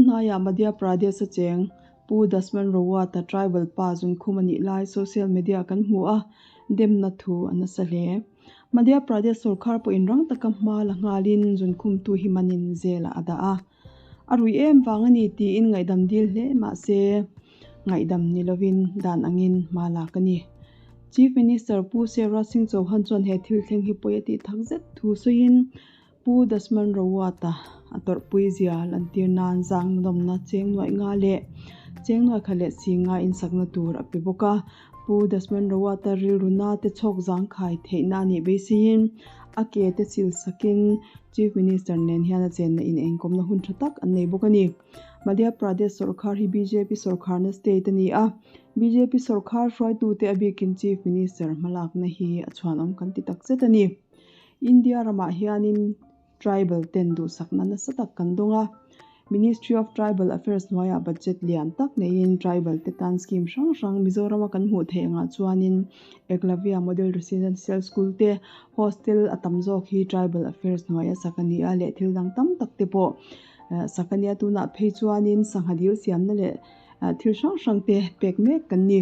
hnaiah Madhya Pradesh a cheng Pu Dasman Rawat-a tribal pa zunkhum a nih lai social media kan hmu a, demna thu a nasa hle. Madhya Pradesh sorkar pawhin rang taka hma la nghalin zunkhumtu hi manin zelah a dah a. A rui em vang a ni tiin ngaihdam dil hle mah se, ngaihdam ni lovin dan angin hma lak a ni. Chief Minister Pu Shivraj Singh Chauhan chuan he thil thleng hi pawi a tih tak zet thu sawiin, Pu Dasman Rawat-a a tawrhpui zia lantir nan zang nawmna cheng nuaih nga leh cheng nuaih khat leh si nga insakna tur a pe bawk a. Pu Dasman Rawat-a rilru na te chhawk zangkhai theihna a nih beiseiin a ke te sil sakin Chief Minister nen hian a chenna in engkawmna hun tha tak an nei bawk a ni. Madhya Pradesh sawrkhar hi bjp sawrkharna state a ni a, bjp sawrkhar hruaitute a bikin Chief Minister hmalakna hi a chhuanawm kan ti takzet a ni. India ramah hianin tribal ten duhsakna nasa tak kan dawng a, Ministry of Tribal Affairs hnuaiah budget lian tak neiin tribal te tan scheme hrang hrang Mizorama kan hmuh theih angah chuanin Eklavya Model Residential School te hostel a tam zawk hi Tribal Affairs hnuaia sak a ni a leh thil dang tam tak te pawh sak a nia tunah phei chuanin sangha dil siamna leh thil hrang hrang te pek mek kan ni.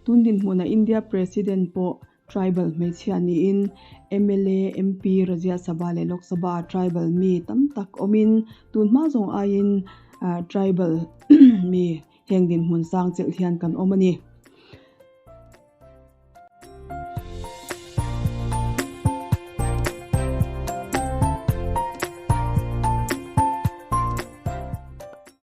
Tun dinhmunah India President pawh Tribal hmeichhia niin mla, MP, Rajya Sabha leh Lok Sabha ah tribal mi tam tak awmin tun hma zawng aiin tribal mi heng dinhmun sang chelh hian kan awm a ni.